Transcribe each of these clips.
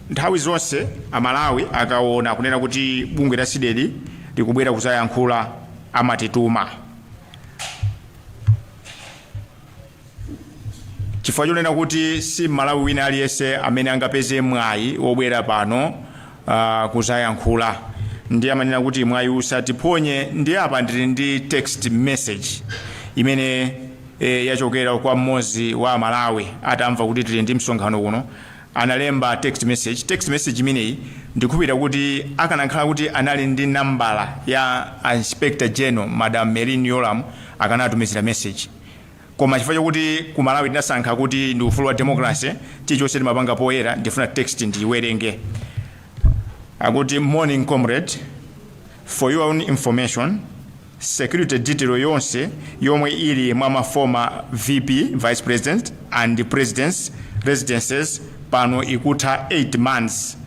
Nthawi zonse Amalawi akaona kunena kuti bungwe la CDEDI likubwera kuzayankhula, amatituma chifukwa chonena kuti si Mmalawi wina aliyense amene angapeze mwayi wobwera pano kuzayankhula. Ndiye amanena kuti mwayi usatiphonye. Ndiye apa ndili ndi text message imene yachokera kwa mmodzi wa Amalawi. Atamva kuti tili ndi msonkhano kuno, analemba text message. Text message imeneyi, ndikukhulupirira kuti akanakhala kuti anali ndi nambala ya a Inspector General Madam Merlyne Yolamu, akanatumizira message. Koma chifukwa chokuti ku Malawi tinasankha kuti ndi ufulu wa democracy, chilichonse timapanga poyera, ndifuna text ndiyiwerenge. Akuti, "Morning comrade, for your own information, security detail yonse yomwe ili mwa ma former VP, vice president and presidents residences pano ikutha 8 months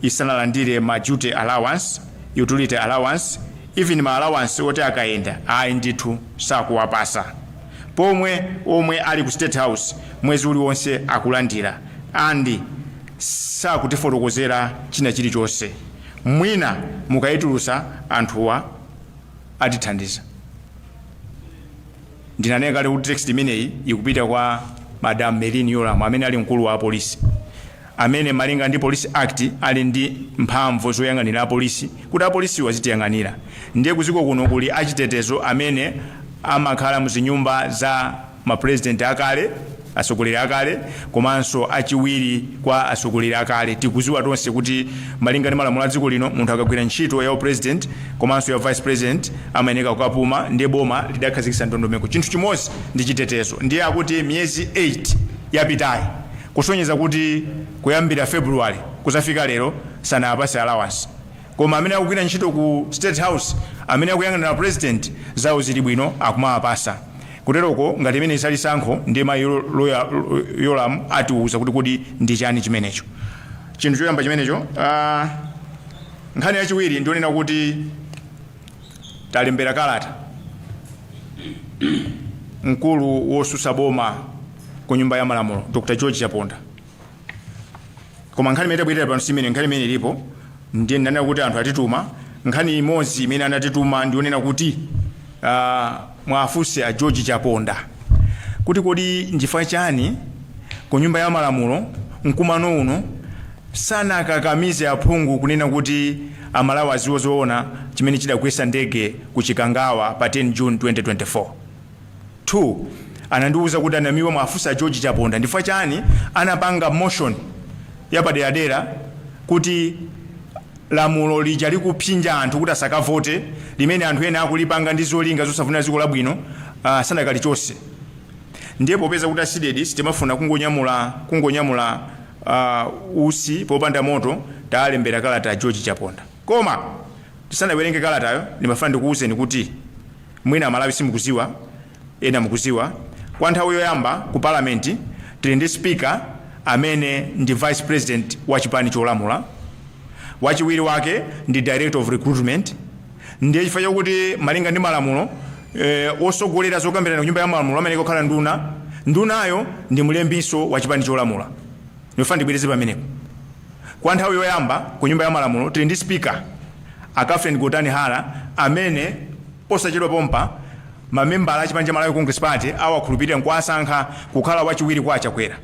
isanalandire ma duty allowance, utility allowance, even ma allowance oti akayenda ayi ndithu sakuwapasa, pomwe omwe ali ku State House mwezi uliwonse akulandira and sakutifotokozera china chilichonse. Mwina mukayitulusa anthuwa atithandiza." Ndinanena kale kuti text imeneyi ikupita kwa Madam Merlyne Yolamu, amene ali mkulu wa apolisi, amene malinga ndi Police Act ali ndi mphamvu zoyang'anira apolisi, kuti apolisiwo azitiyang'anira. Ndiye kuziko kuno kuli achitetezo amene amakhala muzinyumba za mapresident akale, atsogoleri akale, komanso achiwiri kwa atsogoleri akale. Tikuziwa tonse kuti malinga ndi malamulo a dziko lino, munthu akagwira ntchito ya president komanso ya vice president amayeneka kukapuma. Ndiye boma lidakhazikitsa ndondomeko, chinthu chimodzi ndi chitetezo. Ndiye akuti miyezi 8 yapitayi, kusonyeza kuti kuyambira February kuzafika lero, sanawapase allowance, koma amene akugwira ntchito ku State House, amene akuyang'anira president, zawo zili bwino, akumawapasa. Kuteroko ngati imene isali sankho, ndiye mayi Yolamu atiuza kuti kodi ndi chani chimenecho. Chinthu choyamba chimenecho. Nkhani yachiwiri ndionena kuti talembera kalata mkulu wosusa boma ku Nyumba ya Malamulo, Dr George Chaponda. Koma nkhani imene tabwerera pano si imene. Nkhani imene ilipo, ndiye ndanena kuti anthu atituma. Nkhani imodzi imene anatituma ndionena kuti mwafunse a George Chaponda kuti kodi nchifukwa chani ku Nyumba ya Malamulo mkumano uno sanakakamize aphungu kunena kuti Amalawi aziwe zoona chimene chidagwetsa ndege ku Chikangawa pa 10 June 2024? 2, anandiwuza kuti anamiwa, mwafunsa George Chaponda ndifukwa chani anapanga motion yapaderadera kuti lamulo lija likupsinja anthu kuti asakavote, limene anthu ena akulipanga ndi zolinga zosafunira dziko labwino, sanakalichose. Ndiye popeza kuti a CDEDI sitimafuna kungonyamula usi popanda moto, talembera kalata George Chaponda. Koma tisanawerenge kalatayo, ndimafuna ndikuwuzeni kuti mwina Amalawi simukuziwa, ena mukuziwa, kwa nthawi yoyamba ku Parliament tili ndi speaker amene ndi vice president wa chipani cholamula, wachiwiri wake ndi director of recruitment. Ndiye chifukwa chakuti malinga ndi malamulo, osogolera zokambirana ku Nyumba ya Malamulo amene kukhala nduna, ndunayo ndi mlembinso wa chipani cholamula. Ndifuna ndibwereze pamenepo: kwa nthawi yoyamba ku Nyumba ya Malamulo tili ndi speaker, a Catherine Gotani Hara, amene posachedwa pompa mamembala a chipani cha Malawi Congress Party awakhulupirira nkuwasankha kukhala wachiwiri kwa Achakwera.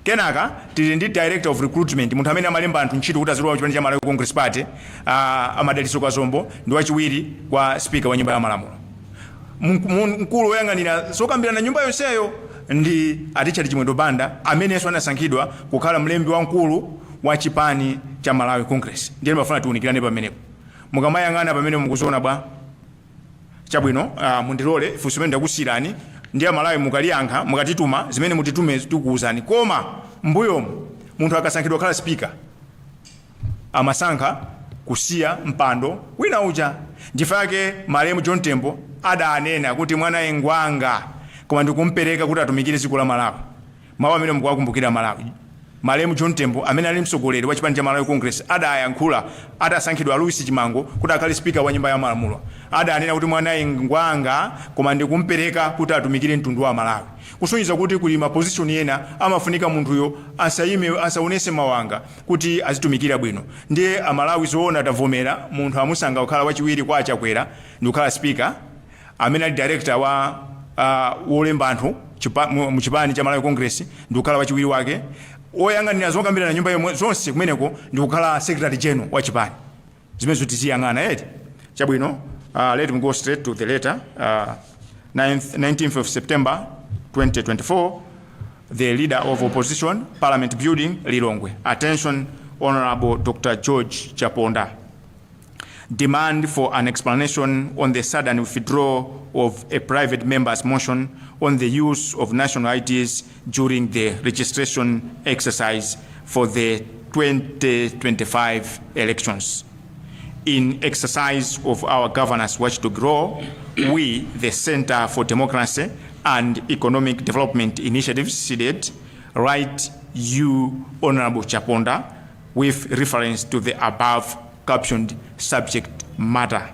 Kenaka tili ndi director of recruitment, munthu amene amalemba anthu ntchito kuti azilowa chipani cha Malawi Congress Party, a Madalitso Kazombo, ndi wachiwiri kwa speaker wa Nyumba ya Malamulo. Mkulu woyang'anira zokambirana nyumba yonseyo ndi a Richard Chimwendo Banda, amenenso anasankhidwa kukhala mlembi wamkulu wa chipani cha Malawi Congress. Ndiye ndimafuna tiunikirane pamenepo. Mukamayang'ana pamene mukuziona bwa chabwino, mundilole funso imene ndakusiyirani ndi Amalawi, mukaliyankha mukatituma zimene mutitume, tikuwuzani. Koma mbuyomu munthu akasankhidwa kukhala speaker amasankha kusiya mpando wina uja. Nchifukwa yake malemu John Tembo adanena kuti mwanaye ngwanga, koma ndikumpereka kuti atumikire dziko la Malawi. Mawu amene mukuwakumbukira Malawi. Malemu John Tembo, amene ali mtsogoleri wa chipani cha Malawi Congress, adayankhula atasankhidwa Louis Chimango kuti akhale Speaker wa Nyumba ya Malamulo, adanena kuti mwanayi ngwanga, koma ndikumpereka kuti atumikire mtundu wa Malawi, kusonyeza kuti kuli ma position ena amafunika munthuyo asayime, asaonese mawanga kuti azitumikira bwino. Ndiye Amalawi zoona tavomera, munthu amusankha kukhala wachiwiri kwa Achakwera ndi kukhala Speaker, amene ali director wa wolemba anthu muchipani cha Malawi Congress ndi kukhala wachiwiri wake, oyang'anira zokambirana nyumba yomwe zonse kumeneko ndi kukhala secretary general wa chipani. Zimenezo tiziyang'ana eti? Chabwino. Let me go straight to the letter. 9th, 19th of September 2024, the Leader of Opposition, Parliament Building, Lilongwe. Attention, Honorable Dr George Chaponda. Demand for an explanation on the sudden withdrawal of a private member's motion on the use of national IDs during the registration exercise for the 2025 elections. In exercise of our governance watchdog role, we, the Center for Democracy and Economic Development Initiatives, CDEDI, write you, Honorable Chaponda, with reference to the above captioned subject matter.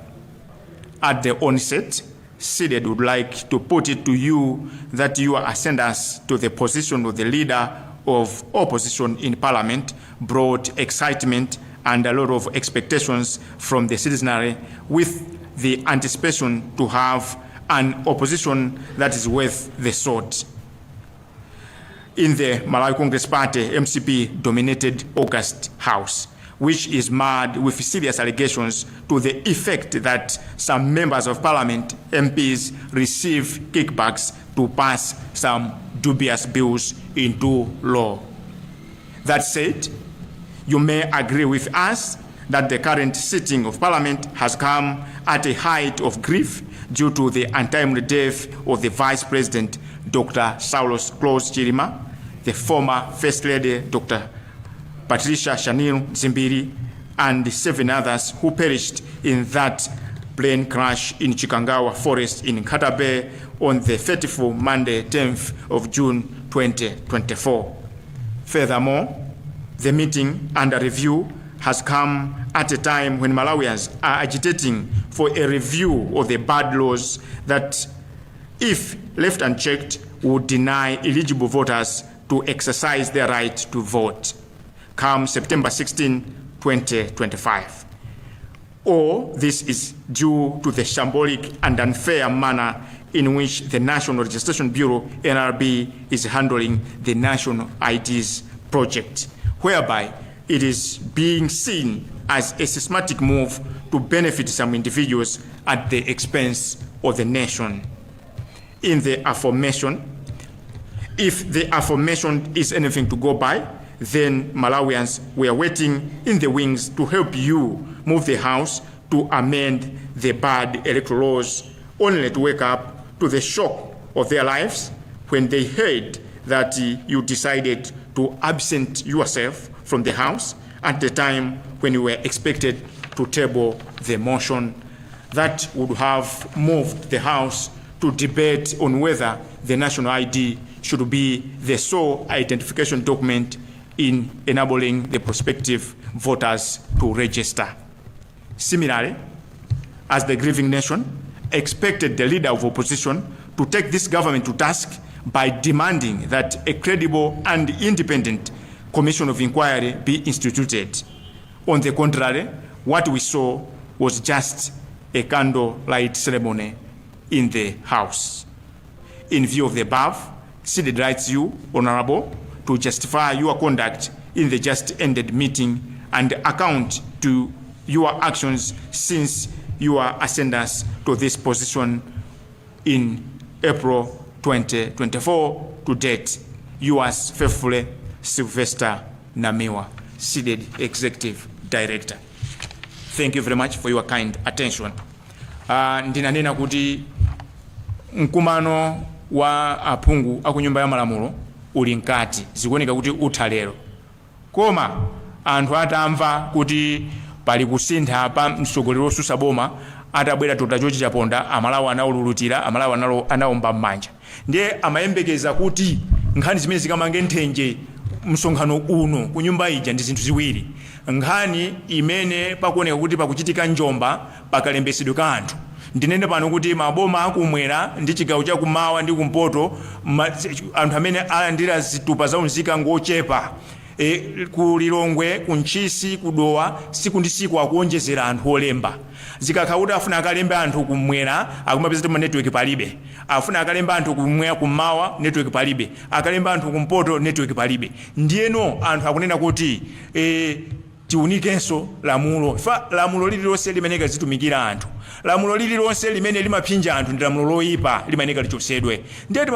At the onset, CDEDI would like to put it to you that your ascendance to the position of the Leader of Opposition in Parliament brought excitement and a lot of expectations from the citizenry, with the anticipation to have an opposition that is worth the salt in the Malawi Congress Party, MCP, dominated august House, which is marred with serious allegations to the effect that some members of parliament, MPs, receive kickbacks to pass some dubious bills into law. That said, you may agree with us that the current sitting of parliament has come at a height of grief due to the untimely death of the Vice President, Dr. Saulos Klaus Chilima, the former First Lady, Dr. Patricia Shanil Dzimbiri, and seven others who perished in that plane crash in Chikangawa Forest in Nkhata Bay on the 34 Monday, 10th of June 2024. Furthermore, the meeting under review has come at a time when Malawians are agitating for a review of the bad laws that, if left unchecked, would deny eligible voters to exercise their right to vote come September 16, 2025. All this is due to the shambolic and unfair manner in which the National Registration Bureau, NRB, is handling the National IDs project, whereby it is being seen as a systematic move to benefit some individuals at the expense of the nation. In the aforementioned, if the aforementioned is anything to go by, then Malawians were waiting in the wings to help you move the House to amend the bad electoral laws, only to wake up to the shock of their lives when they heard that you decided to absent yourself from the House at the time when you were expected to table the motion that would have moved the House to debate on whether the national ID should be the sole identification document in enabling the prospective voters to register. Similarly, as the grieving nation expected the Leader of Opposition to take this government to task by demanding that a credible and independent commission of inquiry be instituted. On the contrary, what we saw was just a candlelight ceremony in the House. In view of the above, CDEDI writes you, Honorable, to justify your conduct in the just ended meeting and account to your actions since your ascendance to this position in April 2024 to date. Yours faithfully, Sylvester Namiwa, CDEDI Executive Director. Thank you very much for your kind attention. Ndinanena kuti mkumano wa aphungu aku Nyumba ya Malamulo uli mkati, zikuoneka kuti utha lero, koma anthu atamva kuti pali kusintha pa mtsogoleri wosusa boma atabwera Dr George Chaponda, Amalawi anaululutira, Amalawi anaomba m'manja. Ndiye amayembekeza kuti nkhani zimene zikamange nthenje msonkhano uno ku nyumba ija ndi zinthu ziwiri: nkhani imene pakuoneka kuti pakuchitika njomba pakalembesedwe ka anthu. Ndinene pano kuti maboma akumwera ndi chigawo chakumawa ndi kumpoto, anthu amene alandira zitupa zaunzika ngochepa. Ku Lilongwe, ku Ntchisi, ku Dowa, siku ndi siku akuonjezera anthu olemba. Zikakhala kuti afuna akalembe anthu kumwera, akumapeza kuti ma network palibe. Afuna akalemba anthu kumwera, kummawa, network palibe. Akalemba anthu kumpoto, network palibe. Ndiyeno anthu akunena kuti tiunikenso lamulo fa lamulo lililonse limene lizitumikira anthu. Lamulo lililonse limene limaphinja anthu ndi lamulo loyipa, limayeneka lichosedwe. Ndiye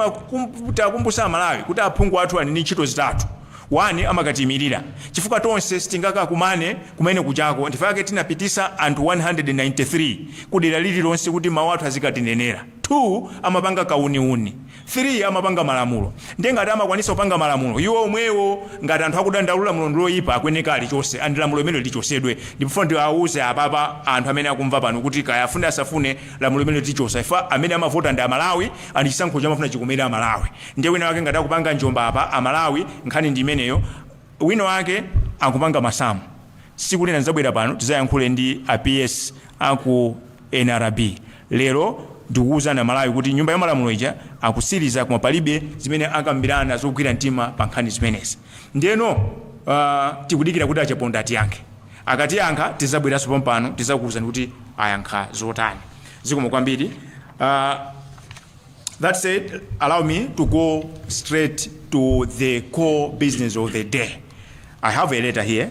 timakumbusa Amalawi kuti aphungu athu ali ndi ntchito zitatu. 1, amakatiyimirira, chifukwa tonse sitingakakumane kumene kuchako. Ndifake tinapitisa anthu 193 kudera lililonse kuti mawu athu azikatinenera. 2, amapanga kauniuni. 3, amapanga malamulo. Ndiye ngati amakwanisa kupanga malamulo iwo omwewo, ngati anthu akudandaula lamulo ndiloyipa, akuyeneka alichose, and lamulo limene lichosedwe. Ndipofuna ndiawuze apapa anthu amene akumva pano kuti kaya afune asafune, lamulo limene tichosa ifa. Amene amavota ndi Amalawi, and chisankho chamafuna chikomere Amalawi. Ndiye wina wake ngati akupanga njomba apa, Amalawi, nkhani ndi imeneyo. Wina wake akupanga masamu. Siku lina ndizabwera pano tizayankhule ndi a PS aku NRB. Lero ndikuwuzani Amalawi kuti nyumba ya malamulo ija akusiriza, koma palibe zimene akambirana zogwira mtima pa nkhani zimenezi. Ndiyeno tikudikira kuti aChaponda atiyankhe. Akatiyankha, tizabweranso pompano, tizakuwuzani kuti ayankha zotani. Zikomo kwambiri. That said, allow me to go straight to the core business of the day. I have a letter here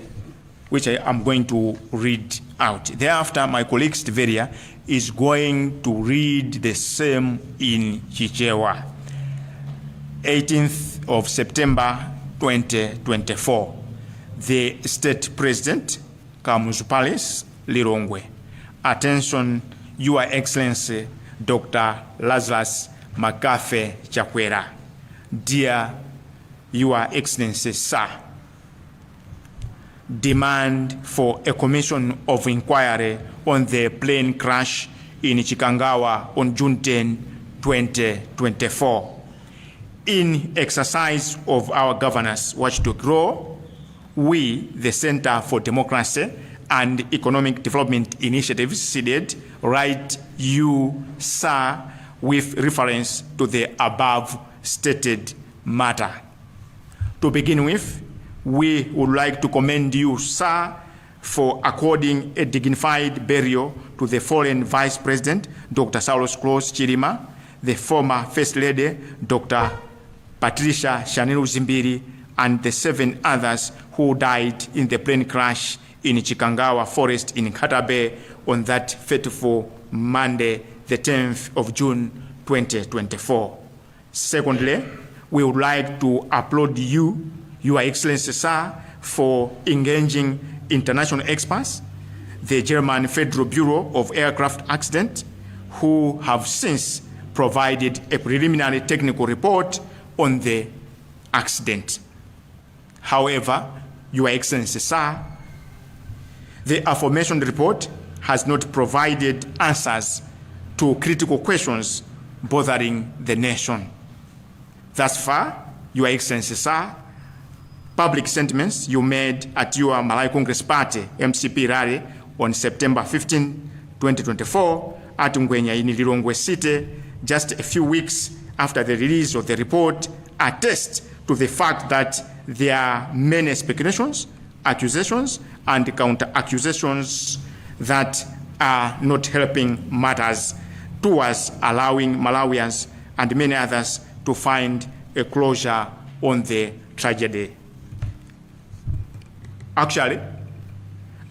which I am going to read out. Thereafter, my colleague Stiveria is going to read the same in Chichewa. 18th of September 2024. The State President, Kamuzu Palace, Lilongwe. Attention, Your Excellency, Dr. Lazarus Makafe Chakwera. Dear Your Excellency, Sir, demand for a commission of inquiry on the plane crash in Chikangawa on June 10, 2024. In exercise of our governance watchdog role, we, the Center for Democracy and Economic Development Initiatives, CDEDI, write you, sir, with reference to the above stated matter. To begin with, we would like to commend you, sir, for according a dignified burial to the fallen Vice President, Dr. Saulos Klaus Chilima, the former First Lady, Dr. Patricia Shanil Dzimbiri, and the seven others who died in the plane crash in Chikangawa Forest in Nkhata Bay on that fateful Monday, the 10th of June 2024. Secondly, we would like to applaud you, Your Excellency, sir, for engaging international experts, the German Federal Bureau of Aircraft Accident, who have since provided a preliminary technical report on the accident. However, Your Excellency, sir, the aforementioned report has not provided answers to critical questions bothering the nation. Thus far, Your Excellency, sir, public sentiments you made at your Malawi Congress Party MCP rally on September 15, 2024 at Ngwenya in Lilongwe City, just a few weeks after the release of the report, attest to the fact that there are many speculations, accusations, and counter-accusations that are not helping matters towards allowing Malawians and many others to find a closure on the tragedy. Actually,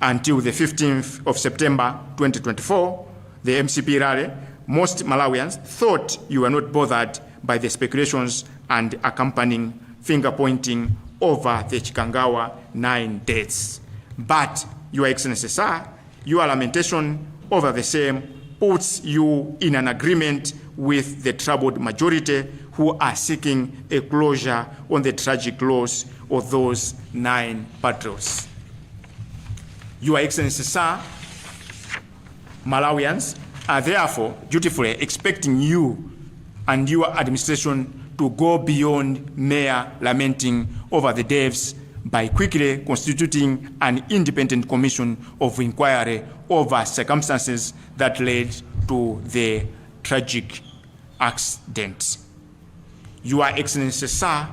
until the 15th of September 2024, the MCP rally, most Malawians thought you were not bothered by the speculations and accompanying finger pointing over the Chikangawa 9 deaths. But, Your Excellency, sir, your lamentation over the same puts you in an agreement with the troubled majority who are seeking a closure on the tragic loss of those 9 patriots. Your Excellency, sir, Malawians are therefore dutifully expecting you and your administration to go beyond mere lamenting over the deaths by quickly constituting an independent commission of inquiry over circumstances that led to the tragic accident. Your Excellency, sir,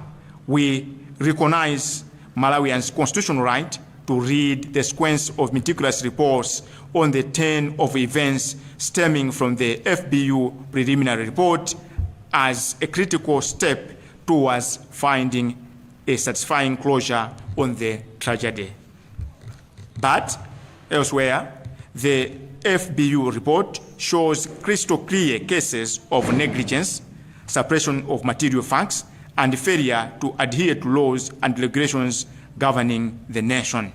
we recognize Malawians' constitutional right to read the sequence of meticulous reports on the turn of events stemming from the FBU preliminary report as a critical step towards finding a satisfying closure on the tragedy. But elsewhere, the FBU report shows crystal clear cases of negligence, suppression of material facts, and failure to adhere to laws and regulations governing the nation.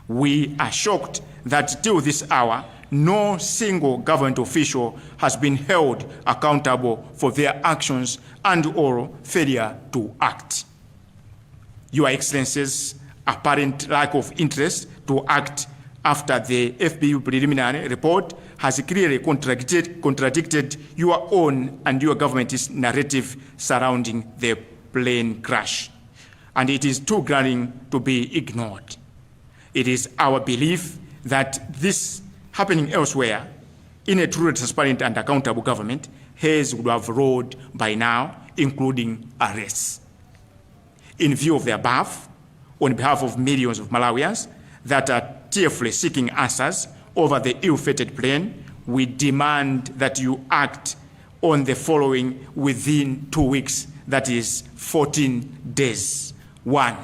We are shocked that till this hour, no single government official has been held accountable for their actions and or failure to act. Your Excellency's apparent lack of interest to act after the FBU preliminary report has clearly contradicted your own and your government's narrative surrounding the plane crash, and it is too glaring to be ignored. It is our belief that this happening elsewhere in a truly transparent and accountable government, heads would have rolled by now, including arrests. In view of the above, on behalf of millions of Malawians that are tearfully seeking answers over the ill-fated plane, we demand that you act on the following within 2 weeks, that is 14 days. 1,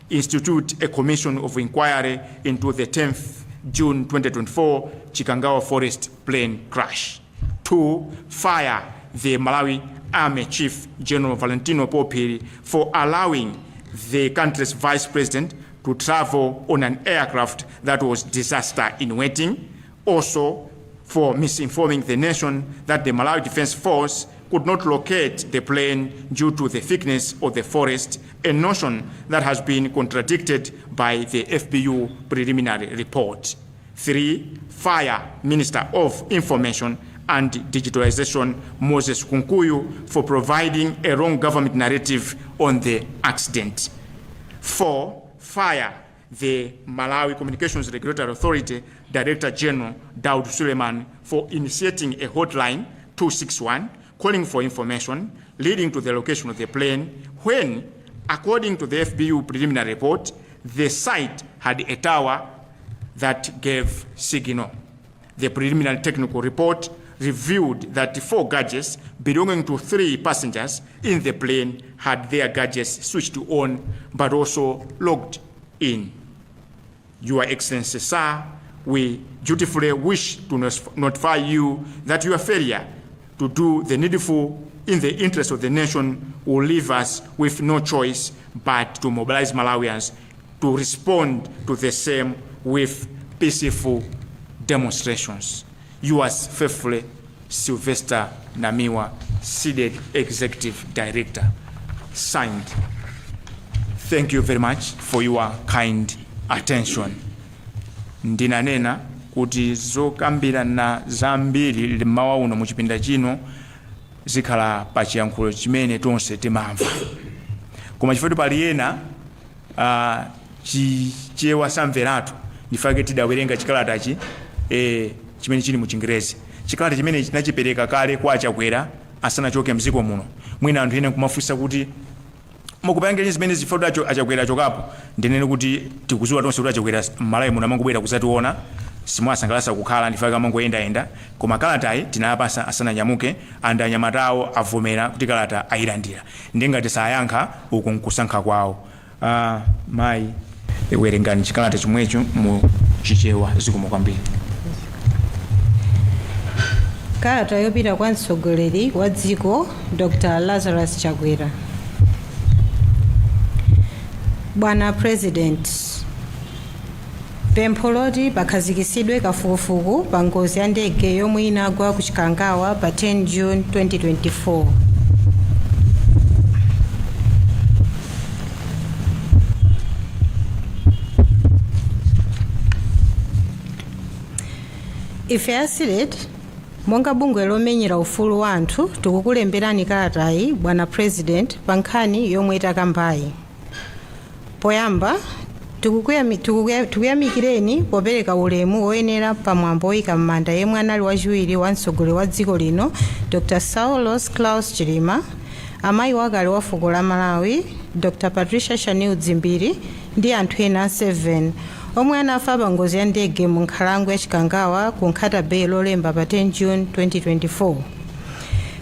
institute a commission of inquiry into the 10th June 2024 Chikangawa Forest plane crash. 2, fire the Malawi Army Chief General Valentino Phiri for allowing the country's vice president to travel on an aircraft that was disaster in waiting. Also, for misinforming the nation that the Malawi Defense Force could not locate the plane due to the thickness of the forest, a notion that has been contradicted by the FBU preliminary report. 3, fire Minister of Information and Digitalization Moses Kunkuyu for providing a wrong government narrative on the accident. 4, fire the Malawi Communications Regulatory Authority Director General Daud Suleiman for initiating a hotline 261 calling for information leading to the location of the plane when, according to the FBU preliminary report, the site had a tower that gave signal. The preliminary technical report revealed that four gadgets belonging to three passengers in the plane had their gadgets switched on but also logged in. Your Excellency, sir, we dutifully wish to notify you that your failure to do the needful in the interest of the nation will leave us with no choice but to mobilize Malawians to respond to the same with peaceful demonstrations. Yours faithfully, Sylvester Namiwa, CDEDI Executive Director. Signed. Thank you very much for your kind attention. Ndinanena kuti zokambirana zambiri mmawa uno muchipinda chino zikhala pa chiyankhulo chimene tonse timamva, koma chifukwa pali ena Chichewa samveratu, ndifake tidawerenga chikalatachi chimene chili mu Chingerezi. Chikalata chimene chinachipereka kale kwa Achakwera asanachoke mdziko muno. Mwina anthu ena nkumafunsa kuti mukupangeni zimene zifukwa Achakwera achokapo. Ndinene kuti tikuziwa tonse kuti Achakwera m'Malawi muno amangobwera kuzationa, simwasangalasa kukhala, ndifake amangoyendayenda. Koma kalatayi tinayapasa asananyamuke, and anyamatawo avomera kuti kalata ayilandira. Ndingati sayankha, uku nkusankha kwawo. Mayi, werengani chikalata chomwecho mu Chichewa. Zikomo kwambiri. Kalata yopita kwa mtsogoleri wa dziko Dr Lazarus Chakwera. Bwana President, pempho loti pakhazikitsidwe kafukufuku pa ngozi ya ndege yomwe inagwa ku Chikangawa pa 10 June 2024. Ife a CDEDI, monga bungwe lomenyera ufulu wa anthu, tikukulemberani kalatayi, bwana President, pa nkhani yomwe takambayi. Poyamba, tikuyamikireni popereka ulemu woyenera pamwambo woyika m'manda yemwe anali wachiwiri wa mtsogoleri wa dziko lino, Dr Saulos Klaus Chilima, amayi wakale wa fuko la Malawi, Dr Patricia Shanil Dzimbiri, ndi anthu ena 7 omwe anafa pa ngozi ya ndege mu nkhalango ya Chikangawa ku Nkhata Bay, Lolemba pa 10 June 2024.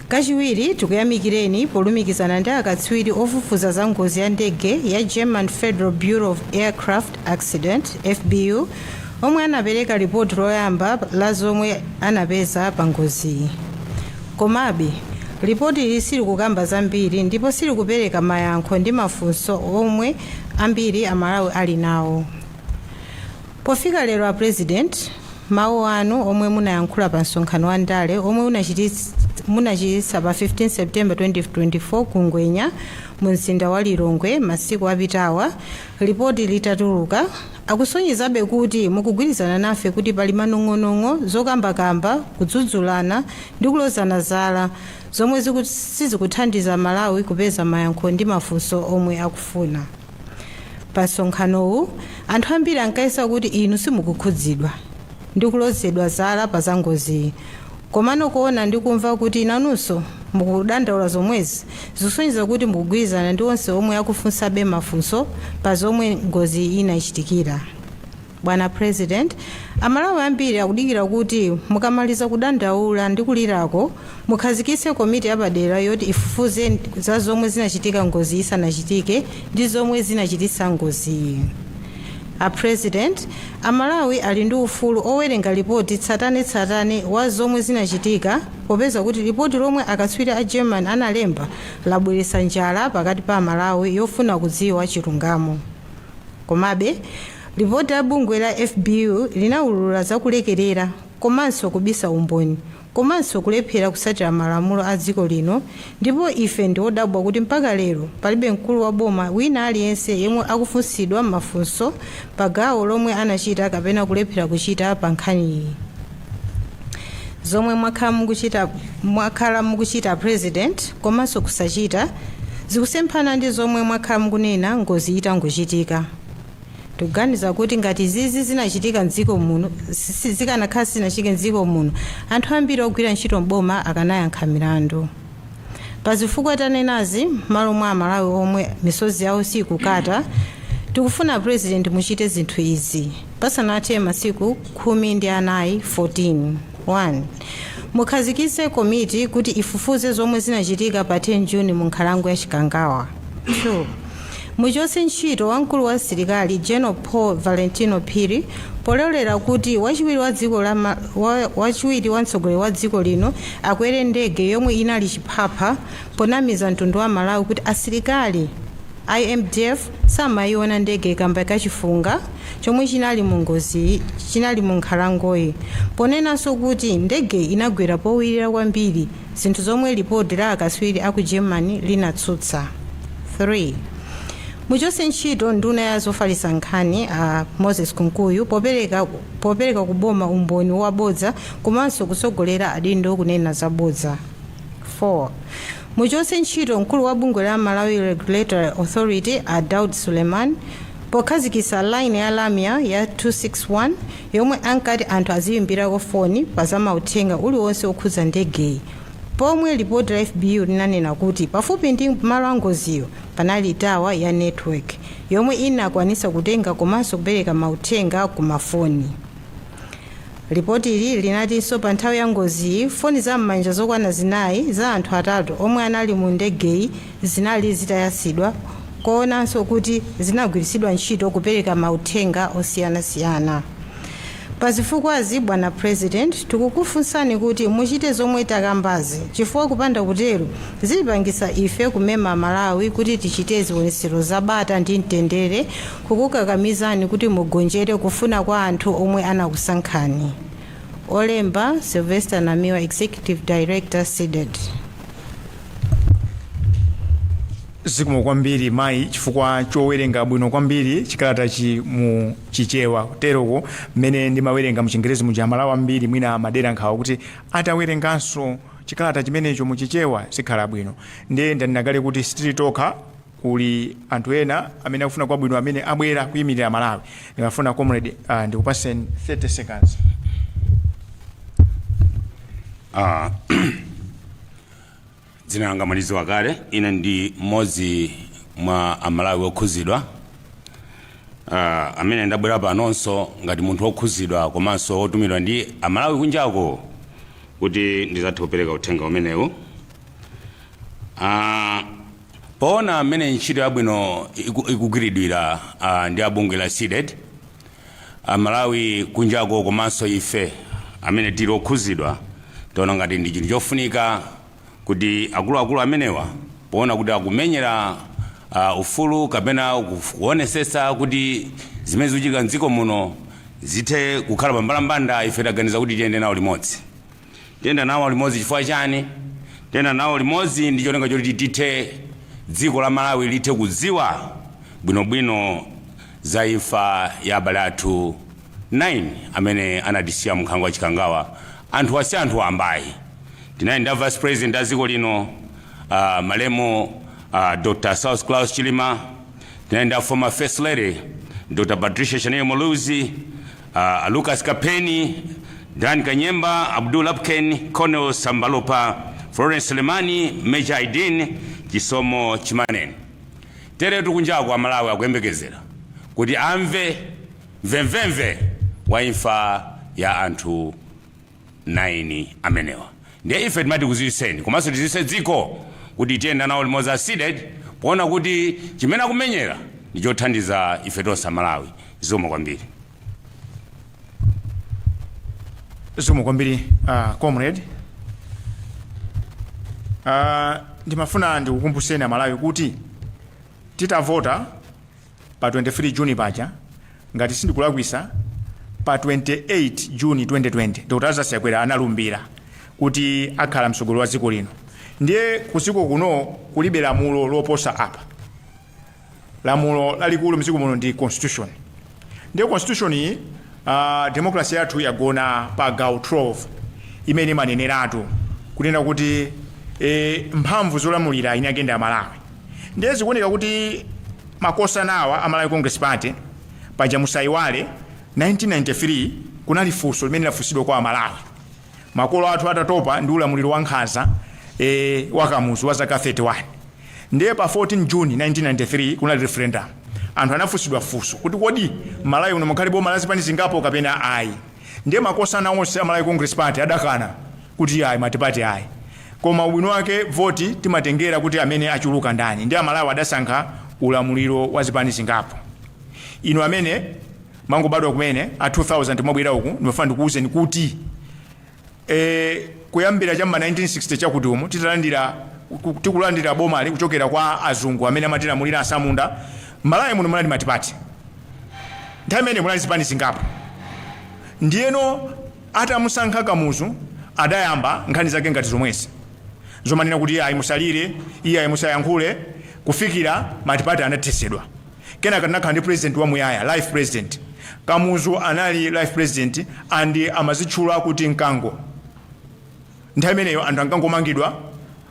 Kachiwiri, tikuyamikireni polumikizana ndi akatswiri ofufuza za ngozi ya ndege ya German Federal Bureau of Aircraft Accident, FBU, omwe anapereka ripoti loyamba la zomwe anapeza pa ngoziyi. Komabe, ripoti ili silikukamba zambiri ndipo silikupereka mayankho ndi mafunso omwe ambiri Amalawi ali nawo. Pofika lero, a President, mawu anu omwe munayankhula pa msonkhano wa ndale omwe munachititsa pa 15 September 2024 ku Ngwenya mu mzinda wa Lilongwe masiku apitawa, ripoti litatuluka, akusonyezabe kuti mukugwirizana nafe kuti pali manong'onong'o, zokambakamba, kudzudzulana ndi kulozana zala zomwe sizikuthandiza Malawi kupeza mayankho ndi mafunso omwe akufuna. Pa msonkhanowu, anthu ambiri ankayesa kuti inu simukukhudzidwa ndi kulozedwa zala pa zangoziyi, komano kuona ndi kumva kuti nanunso mukudandaula zomwezi zikusonyeza kuti mukugwirizana ndi onse omwe akufunsabe mafunso pa zomwe ngozi inachitikira. Bwana President, Amalawi ambiri akudikira kuti mukamaliza kudandaula ndi kulirako, mukhazikitse komiti yapadera yoti ifufuze za zomwe zinachitika ngozi isanachitike ndi zomwe zinachititsa ngoziyi. A President, Amalawi ali ndi ufulu owerenga ripoti tsatanetsatane wa zomwe zinachitika, popeza kuti ripoti lomwe akatswiri a German analemba labweretsa njala pakati pa Amalawi yofuna kudziwa chilungamo. Komabe, ripoti la bungwe la FBU linawulula zakulekerera komanso kubisa umboni komanso kulephera kutsatira malamulo a dziko lino, ndipo ife ndi odabwa kuti mpaka lero palibe mkulu wa boma wina aliyense yemwe akufunsidwa mafunso pa gawo lomwe anachita kapena kulephera kuchita pa nkhaniyi. Zomwe mwakhala mukuchita, President, komanso kusachita, zikusemphana ndi zomwe mwakhala mukunena ngozi itangochitika. Tikuganiza kuti ngati izizi zinachitika mdziko muno, zikanakhala sizinachitike mdziko muno, anthu ambiri ogwira ntchito mboma akanayankha milandu. Pazifukwa tanenazi, malo mwa Amalawi omwe misozi yawo sikukata, tikufuna, President, muchite zinthu izi pasanathe masiku 14, 14. 1. Mukhazikitse komiti kuti ifufuze zomwe zinachitika pa 10 Juni mu nkhalango ya Chikangawa. 2. Muchotse ntchito wamkulu wa asilikali, General Paul Valentino Phiri, pololera kuti wachiwiri wa dziko la wachiwiri wa mtsogoleri wa dziko lino akwere ndege yomwe inali chiphapha, ponamiza mtundu wa Malawi kuti asilikali a MDF samayiona ndege kamba kachifunga chomwe chinali mu ngozi, chinali mu nkhalangoyi, ponenanso kuti ndege inagwera powirira kwambiri, zinthu zomwe lipoti la akatswiri aku Germany linatsutsa. 3. Muchotse ntchito nduna ya zofalitsa nkhani, a Moses Kunkuyu, popereka kuboma umboni wabodza komanso kutsogolera adindo kunena zabodza. 4. Muchotse ntchito mkulu wa bungwe la Malawi Regulatory Authority, a Daud Suleiman, pokhazikitsa line ya lamya ya 261 yomwe ankati anthu aziyimbirako foni pa zamauthenga uliwonse okhudza ndegeyi, pomwe lipoti la FBU linanena kuti pafupi ndi malo angoziyo panali tower ya network yomwe inakwanisa kutenga komanso kupereka mauthenga ku mafoni. Lipoti ili linatinso pa nthawi ya ngoziyi, foni za m'manja zokwana 4 za anthu atatu omwe anali mu ndegeyi zinali zitayatsidwa, kuonanso kuti zinagwiritsidwa ntchito kupereka mauthenga osiyanasiyana. Pazifukwazi, bwana President, tikukufunsani kuti muchite zomwe takambazi, chifukwa kupanda kutero zilipangisa ife kumema Malawi kuti tichite zionetsero zabata ndi mtendere kukukakamizani kuti mugonjere kufuna kwa anthu omwe anakusankhani. Olemba, Sylvester Namiwa, Executive Director, CDEDI. Zikomo kwambiri, mayi, chifukwa chowerenga bwino kwambiri chikalatachi mu Chichewa. Teroko mmene ndimawerenga mu Chingerezi muja, Amalawi ambiri mwina amadera nkhawa kuti atawerenganso chikalata chimenecho mu Chichewa sikhala bwino. Ndiye ndanena kale kuti sitili tokha. Kuli anthu ena amene akufuna kwabwino, amene abwera kuyimirira Malawi. Ndimafuna, comrade, ndikupaseni 30 seconds. Dzina langa mwalidziwa kale. Ine ndi mmodzi mwa Amalawi okhuzidwa, amene ndabwera panonso ngati munthu wokhuzidwa komanso wotumidwa ndi Amalawi kunjako kuti ndizathe kupereka uthenga umenewu. Poona mmene ntchito yabwino ikugwiridwira ndi abungwe la CDEDI, Amalawi kunjako komanso ife amene tili okhuzidwa taona ngati ndi chinthu chofunika kuti akuluakulu amenewa, poona kuti akumenyera ufulu kapena kuonesesa kuti zimene zikuchitika mdziko muno zithe kukhala pambalambanda, ife taganiza kuti tiyende nawo limodzi. Tiyenda nawo limodzi chifukwa chani? Tiyenda nawo limodzi ndi cholinga choti tithe, dziko la Malawi lithe kudziwa bwinobwino za imfa ya abale athu 9 amene anatisiya mnkhalango wa Chikangawa. Anthu asi anthu ambayi tinali ndi a vice president a dziko lino, malemu Dr Saulos Klaus Chilima. Tinali ndi a former first lady, Dr Patricia Shanil Muluzi, Lucas Kapeni, Dan Kanyemba, Abdul Lapken, Colonel Sambalopa, Florence Selemani, Major Aidin Chisomo Chimaneni. Teretu kunjako Amalawi akuyembekezera kuti amve mvemvemve wa imfa ya anthu 9 amenewa. Ndiye ife timati kuziwiseni komanso tiziwise dziko kuti tiyenda nawo limodzi a CDEDI, poona kuti chimene akumenyera ndi chothandiza ife tonse Amalawi. Zikomo kwambiri. Zikomo kwambiri, comrade. Ndimafuna ndikukumbuseni Amalawi kuti titavota pa 23 Juni paja, ngati sindikulakwisa, pa 28 Juni 2020 Dr Lazarus Chakwera analumbira kuti akhala mtsogoleri wa dziko lino. Ndiye kudziko kuno kulibe lamulo loposa apa. Lamulo lalikulu mdziko muno ndi constitution. Ndiye constitution iyi, democracy yathu yagona pa gawo 12 imene imaneneratu kunena kuti mphamvu zolamulira eni ake ndi Amalawi. Ndiye zikuoneka kuti makosanawa a Malawi Congress Party paja, musayiwale 1993 kunali funso limene lafunsidwa kwa Amalawi, makolo athu atatopa ndi ulamuliro wa nkhanza wa Kamuzu wa zaka 31. Ndiye pa 14 June 1993 kunali referendum. Anthu anafunsidwa funso kuti, kodi Malawi uno mukhale boma la zipani zingapo kapena ayi? Ndiye makosana onse a Malawi Congress Party adakana kuti ayi, multiparty ayi. Koma ubwino wake voti timatengera kuti amene achuluka ndani. Ndi Amalawi adasankha ulamuliro wa zipani zingapo. Inu amene mangobadwa kumene a 2000 mwabwera uku, ndimafuna ndikuwuzeni kuti kuyambira cham'ma 1960 chakuti umu titalandira, tikulandira bomali kuchokera kwa azungu amene amatilamulira, asamunda, Malawi muno munali multiparty. Nthawi imene munali zipani zingapo. Ndiyeno atamusankha Kamuzu, adayamba nkhani zake ngati zomwezi zomanena kuti ayi, musalire, iye ayi, musayankhule, kufikira multiparty anathetsedwa. Kenaka tinakhala ndi president wamuyaya, life president. Kamuzu anali life president and amazitchula kuti mkango. Nthawi imeneyo anthu ankangomangidwa,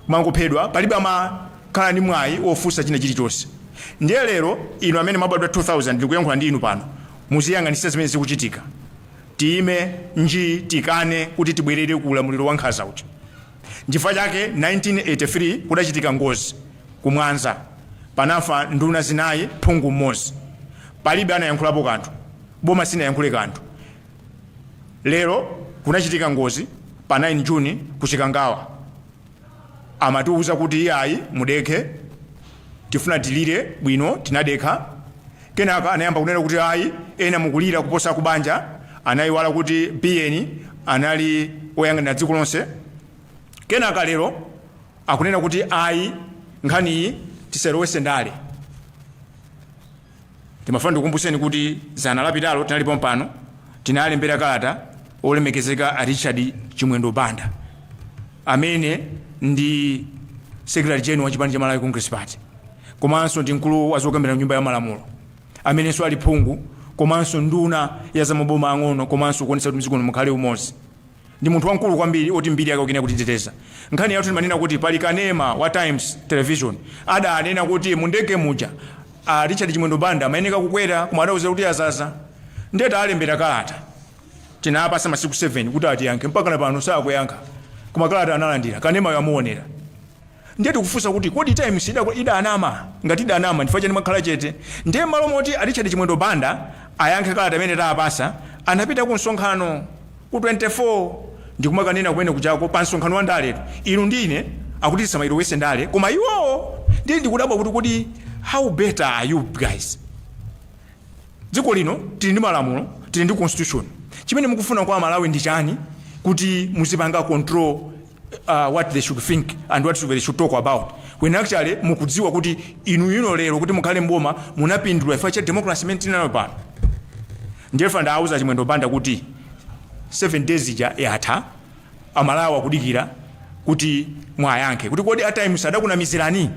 kumangophedwa, palibe amakhala ndi mwayi wofunsa china chilichonse. Ndiye lero inu amene mwabadwa 2000, ndikuyankhula ndi inu pano, muziyang'anitsitsa zimene zikuchitika. Tiyime nji, tikane kuti tibwerere ku ulamuliro wa nkhanza uja. Nchifukwa chake 1983 kudachitika ngozi kumwanza, panafa nduna zinayi, phungu mmodzi. Palibe anayankhulapo kanthu, boma sinayankhule kanthu. Lero kunachitika ngozi pa 9 Juni kuchikangawa, amatiuza kuti iyayi, mudekhe, tifuna tilire bwino. Tinadekha. Kenaka anayamba kunena kuti ayi, ena mukulira kuposa kubanja. Anayiwala kuti Biyeni anali oyang'anira dziko lonse. Kenaka lero akunena kuti ayi, nkhaniyi tisalowese ndale. Timafuna ndikukumbuseni kuti zana lapitalo tinalipo mpano, tinalembera kalata olemekezeka a Richard Chimwendo Banda, amene ndi secretary general wa chipani cha Malawi Congress Party komanso ndi mkulu wa zokambirana nyumba ya malamulo, amenenso ali phungu komanso nduna ya zamaboma ang'ono komanso kuonetsa kuti mdziko muno mukhale umodzi. Ndi munthu wamkulu kwambiri oti mbiri yake ukine kutiteteza. Nkhani yathu timanena kuti pali kanema wa Times Television adanena kuti mundege muja a Richard Chimwendo Banda amayeneka kukwera, koma adauza kuti azaza. Ndiye taalembera kalata, tinapasa masiku 7 kuti atiyankhe. Mpaka na pano sakuyankha, koma kalata analandira, kanema yamuonera. Ndiye tikufunsa kuti kodi Times idanama? Ngati idanama, ndifukwa chani mwakhala chete? Ndiye malo moti a Richard Chimwendo Banda ayankhe kalata imene taapasa, anapita ku msonkhano ku 24 ndikumakanena kumene kuchako pa msonkhano wa ndaletu. Inu ndine akuti tisamayilowese ndale, koma iwowo. Ndiye ndikudabwa kuti kodi how better are you guys? Dziko lino tili ndi malamulo, tili ndi constitution. Chimene mukufuna kwa Malawi ndi chani kuti muzipanga control what they should think and what they should talk about, when actually mukudziwa kuti inu ino lero kuti mukhale mboma munapindula chifukwa cha democracy imene tinayo pano? Ndiye ndawauza Chimwendo Banda kuti 7 days ija yatha. Amalawi akudikira kuti mwayankhe kuti kodi a Times adakunamizirani?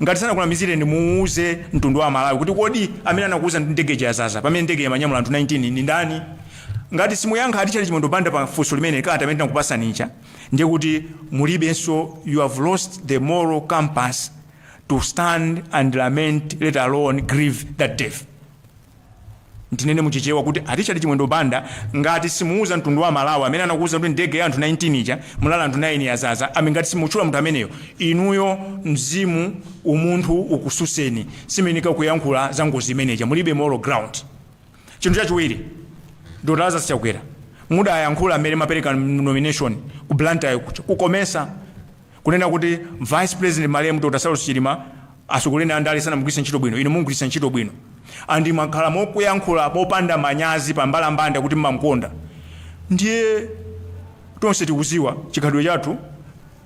Ngati sanakunamizireni, muuze mtundu wa Malawi kuti kodi amene anakuuza ndi ndege yazaza pamene ndege yamanyamula anthu 19 ndi ndani? Ngati simuyankha atichali Chimwendo Banda pa funso limene kalata amene tinakupasanicha, ndiye kuti mulibenso, you have lost the moral compass to stand and lament, let alone grieve that death. Ndinene muchichewa kuti a Richard Chimwendo Banda, ngati simuuza mtundu wa Malawi amene anakuuza kuti ndege ya anthu 19 ija mulala anthu 9 yazaza, ame ngati simutchula munthu ameneyo, inuyo mzimu umunthu ukususeni, simenika kuyankhula za ngozi imeneja, mulibe moral ground. Chinthu chachiwiri, Dr Lazarus Chakwera, mudayankhula amene mapereka nomination ku Blantyre kucha kukomesa kunena kuti vice president malemu Dr Saulos Chilima asogoleni andale sanamugwiritse ntchito bwino, inu mumugwiritsa ntchito bwino. Andi mwakhala mokuyankhula popanda manyazi pambalambanda kuti mmamkonda. Ndiye tonse tikuziwa chikhalidwe chathu,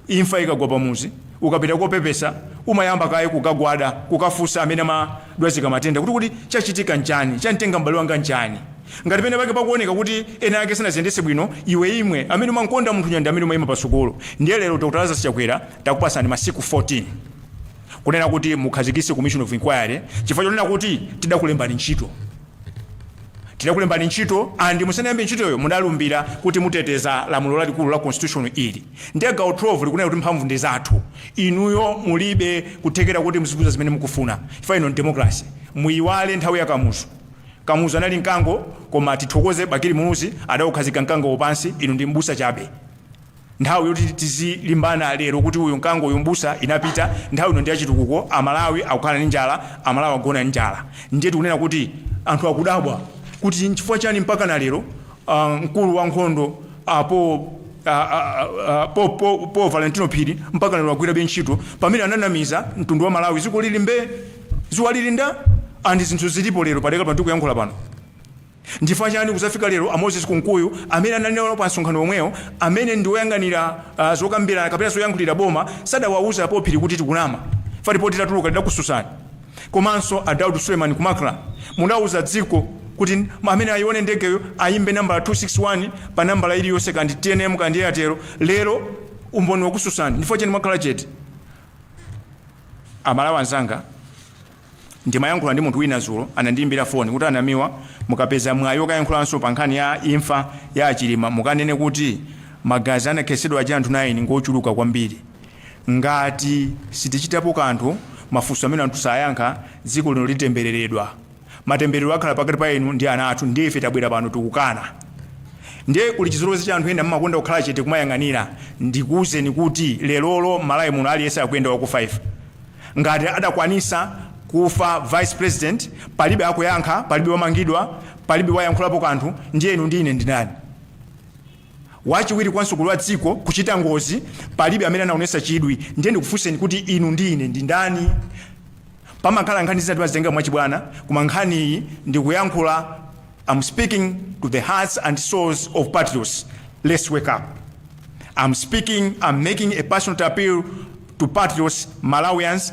imfa ikagwa pamuzi, ukapita kopepesa umayamba kaye kukagwada, kukafunsa amene amadwazika matenda kuti chachitika nchani, chamtenga m'bale wanga nchani? Ngati pene pake pakuoneka kuti ena ake sanaziyendetse bwino, iwe imwe amene umankonda munthu nyanda amene umayima pasukulu. Ndiye lero Dr Lazarus Chakwera takupasani masiku 14 kunena kuti mukhazikitse commission of inquiry, chifukwa chonena kuti tidakulembani ntchito, tidakulembani ntchito, and musanayambe ntchitoyo mudalumbira kuti muteteza lamulo lalikulu la constitution ili. Ndiye gawo 12 likunena kuti mphamvu ndi zathu. Inuyo mulibe kuthekera kuti muzikuza zimene mukufuna, chifukwa ino ndi democracy. Muyiwale nthawi ya Kamuzu. Kamuzu anali mkango, koma tithokoze Bakili Muluzi adaukhazika mkango pansi. Inu ndi mbusa chabe. Nthawi yoti tizilimbana lero kuti uyu mkango, uyu mbusa, inapita. Nthawi ino ndi yachitukuko. Amalawi akukhala ndi njala, Amalawi agona ndi njala. Ndiye tikunena kuti anthu akudabwa kuti nchifukwa chani mpaka na lero mkulu wa nkhondo apo po Valentino Phiri mpaka lero agwirabe ntchito, pamene ananamiza mtundu wa Malawi, dziko lili mbe, zuwa lili nda, and zinthu zilipo lero padeka pano tikuyankhula pano. Ndifukwa chani kuzafika lero a Moses Kunkuyu amene ananena pa msonkhano omwewo, amene ndi woyang'anira zokambirana kapena zoyankhulira boma, sadawauza apo Phiri kuti tikunama, fa ripoti itatuluka lidakususani? Komanso a Daud Suleiman kumakla munauza dziko kuti amene ayione ndegeyo ayimbe nambala 261 pa nambala iliyonse, kandi TNM kandi Airtel. Lero umboni wakususani, ndifukwa chani mwakhala chete? Amalawi anzanga, ndimayankhula ndi munthu wina zulo, anandiyimbira foni kuti, "Anamiwa, mukapeza mwayi okayankhulanso pa nkhani ya imfa ya Achilima, mukanene kuti magazi anakhetsedwa aja anthu 9 ngochuluka kwambiri. Ngati sitichitapo kanthu, mafunso amene anthu sayankha, dziko lino litembereredwa. Matemberero akhala pakati pa inu ndi ana athu." Ndiye ife tabwera pano, tikukana. Ndiye kuli chizolowezi cha anthu ena, mmakonda kukhala chete kumayang'anira. Ndikuwuzeni kuti lerolo Malawi muno aliyense akuyenda waku 5. Ngati adakwanisa kufa vice president, palibe akuyankha, palibe wamangidwa, palibe wayankhulapo kanthu, ndiye inu ndi ine ndinani? Wachiwiri kwa mtsogoleri wa dziko kuchita ngozi, palibe amene anaonesa chidwi. Ndiye ndikufunseni kuti inu ndi ine ndi ndani? Pamakhala nkhani zina timazitenga mwachibwana, koma nkhani iyi ndikuyankhula, I'm speaking to the hearts and souls of patriots. Let's wake up. I'm speaking, I'm making a passionate appeal to patriots, Malawians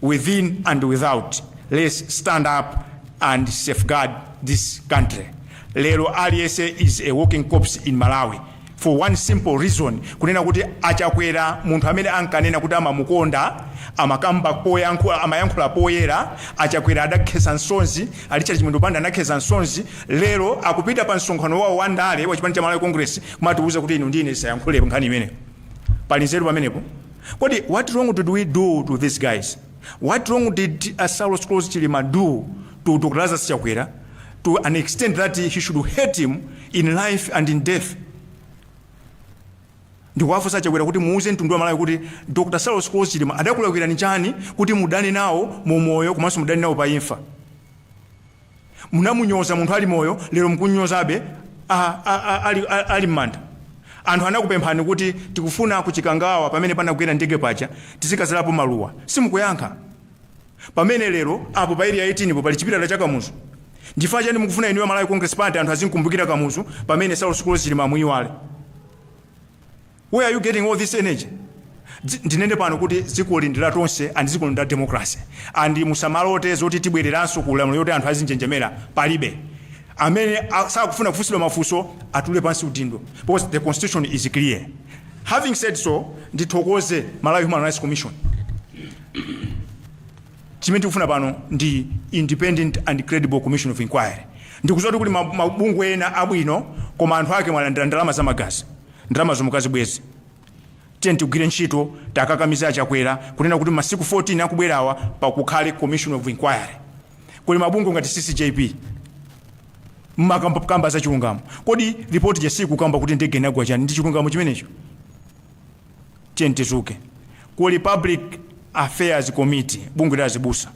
within and without. Let's stand up and safeguard this country. Lero aliyense is a walking corpse in Malawi. For one simple reason, kunena kuti Achakwera, munthu amene ankanena kuti amamukonda, amakamba poyankhula, amayankhula poyera, Achakwera adakhesa nsonzi, a Richard Chimwendo Banda anakhesa nsonzi. Lero akupita pa msonkhano wawo wa ndale wa chipani cha Malawi Congress kumatiuza kuti inu ndine tisayankhule nkhani imeneyo. Pali nzeru pamenepo? Kodi what wrong did we do to these guys? What wrong did Saulos Klaus Chilima do to Dr Lazarus Chakwera to an extent that he should hate him in life and in death? Ndikuwafunsa Chakwera kuti muuze mtundu wa Malawi kuti Dr Saulos Klaus Chilima adakulakwirani chani kuti mudane nawo mu moyo komanso mudane nawo pa imfa? Munamunyoza munthu ali moyo, lero mukunyozabe ali m'manda. Anthu anakupemphani kuti tikufuna kuchikangawa pamene panagwera ndege paja tizikazalapo maluwa, simukuyankha. Pamene lero apo pa Area 18 po pali chipilala cha Kamuzu, ndifukwa chani mukufuna inuyo Malawi Congress Party anthu azinkumbukira Kamuzu pamene Saulos Klaus Chilima amuyiwale? Where are you getting all this energy? Ndinene pano kuti dzikoli ndi la tonse and dzikoli ndi la democracy, and musamalote zoti tibwereranso ku ulamuliro yoti anthu azinjenjemera. Palibe amene sakufuna kufunsidwa mafunso atule pansi udindo, because the constitution is clear. Having said so, ndithokoze Malawi Human Rights Commission. Chimene tikufuna pano ndi independent and credible commission of inquiry. Ndikuziwa kuti kuli mabungwe ena abwino, koma anthu ake mwalandira ndalama zamagazi, ndalama zomukazibwezi. Tiye tigwire ntchito, takakamiza Achakwera kunena kuti masiku 14 akubwerawa pakukhale commission of inquiry. Kuli mabungwe ngati CCJP, mmakamba za chilungamo. Kodi ripoti jasiku kamba kuti ndege inagwa chani? Ndi chilungamo chimenecho? Tiye tizuke. Kuli Public Affairs Committee, bungwe la azibusa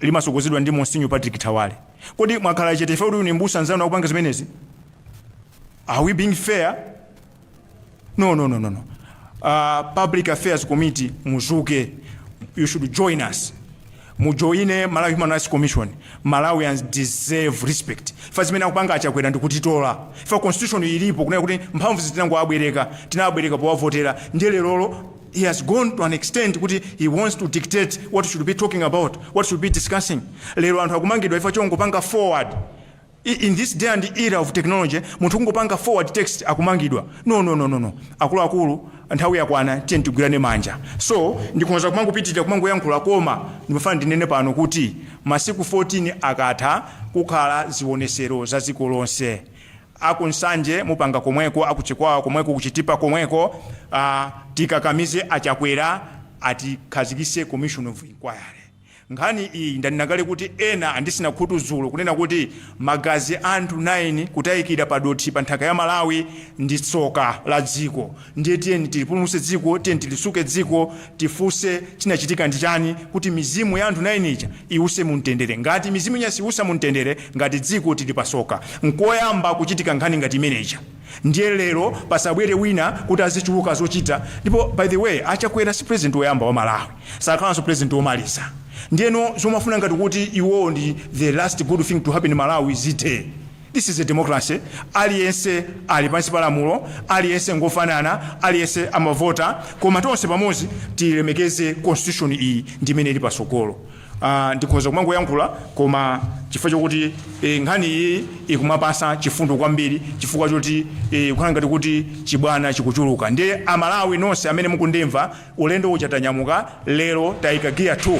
limasogozedwa ndi Monsignor Patrick Thawale. Kodi mwakhala chete ife kuti ni mbusa nzanu akupanga zimenezi? Are we being fair? No, no, no, no, no. Public Affairs Committee, muzuke. You should join us, mujoine Malawi Human Rights Commission. Malawians deserve respect. Fa zimene akupanga Achakwera ndikutitola fa constitution ilipo kunena kuti mphamvu zitinangoabwereka, tinabwereka powavotera. Ndiye lerolo he has gone to an extent kuti he wants to dictate what should be talking about, what should be discussing. Lero anthu akumangidwa ifa chongopanga forward. In this day and era of technology, munthu kungopanga forward text akumangidwa. No, no, no, no, no. Akuluakulu, nthawi yakwana, tiye tigwirane manja. So ndikhoza kumangopitirira kumangoyankhula, koma ndimafuna ndinene pano kuti masiku 14 akatha, kukhala zionesero za dziko lonse. Akunsanje mupanga komweko, akuchikwawa komweko, kuchitipa komweko. Tikakamize Achakwera atikhazikise commission of inquiry. Nkhani iyi ndanena kale kuti ena andisina khutu dzulo kunena kuti magazi anthu 9 kutayikira pa dothi pa nthaka ya Malawi ndi tsoka la dziko. Ndiye tiyeni tilipulumutse dziko, tiyeni tilisuke dziko, tifunse chinachitika ndi chani kuti mizimu ya anthu 9 ija iwuse mumtendere. Ngati mizimu ija siwusa mumtendere, ngati dziko tili pasoka. Nkoyamba kuchitika nkhani ngati imeneja. Ndiye lero pasabwere wina kuti azichuluka zochita. Ndipo by the way, Achakwera si president woyamba wa Malawi, sakhalanso president womaliza. Ndiyeno zomafuna ngati kuti iwowo ndi the last good thing to happen in Malawi zithe. This is a democracy. Aliyense ali pansi pa lamulo, aliyense ngofanana, aliyense amavota, koma tonse pamodzi tilemekeze constitution iyi ndi imene ili pasogolo. Ndikhoza kumangoyankhula, koma chifukwa chokuti nkhani iyi ikumapasa chifundo kwambiri, chifukwa choti kukhala ngati kuti chibwana chikuchuluka. Ndiye Amalawi nonse amene mukundimva, ulendo uja tanyamuka lero, tayika gear 2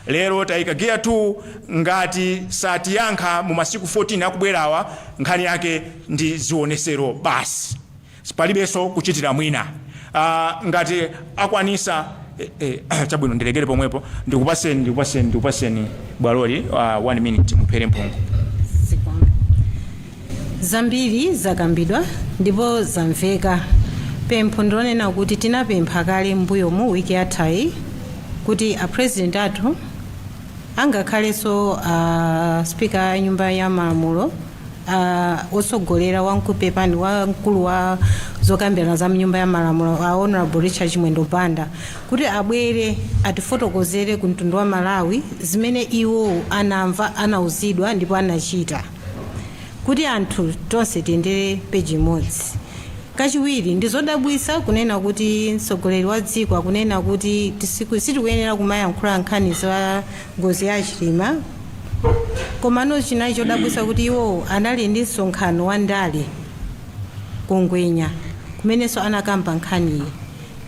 lero, tayika gear 2. Ngati satiyankha mu masiku 14 akubwerawa, nkhani yake ndi zionesero basi, palibenso kuchitira mwina. Ngati akwanisa, chabwino, ndilekere pomwepo. Ndikupaseni bwaloli, 1 minute, muphere mphongo. Zambiri zakambidwa ndipo zamveka. Pempho ndilonena kuti tinapempha kale mbuyomu wiki yathayi kuti a president athu, angakhalenso speaker a nyumba ya malamulo, otsogolera wamkupepani wamkulu wa zokambirana za mnyumba ya malamulo, a Honorable Richard Chimwendo Banda, kuti abwere atifotokozere ku mtundu wa Malawi zimene iwo anamva, anauzidwa ndipo anachita, kuti anthu tonse tiyendere peji imodzi. Kachiwiri, ndi zodabwitsa kunena kuti mtsogoleri wa dziko akunena kuti sitikuyenera kumayankhula nkhani za ngozi ya Chilima, komano chinali chodabwitsa kuti iwo anali ndi msonkhano wa ndale. Ku Ngwenya kumenenso anakamba nkhaniyi.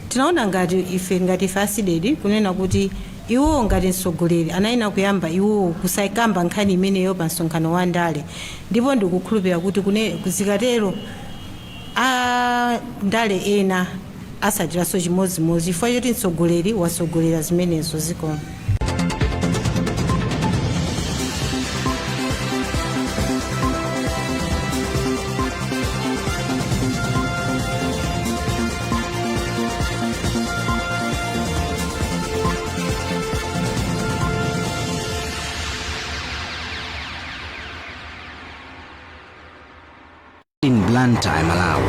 Tinaona ngati ife, ngati ife a CDEDI, kunena kuti iwowo ngati mtsogoleri anayenera kuyamba iwowo kusakamba nkhani imeneyo pa msonkhano wa ndale, ndipo ndikukhulupirira kuti zikatero a ndale ena asatiranso chimodzimodzi chifukwa choti mtsogoleri watsogolera zimenezo. Zikomo. In Blantyre, Malawi.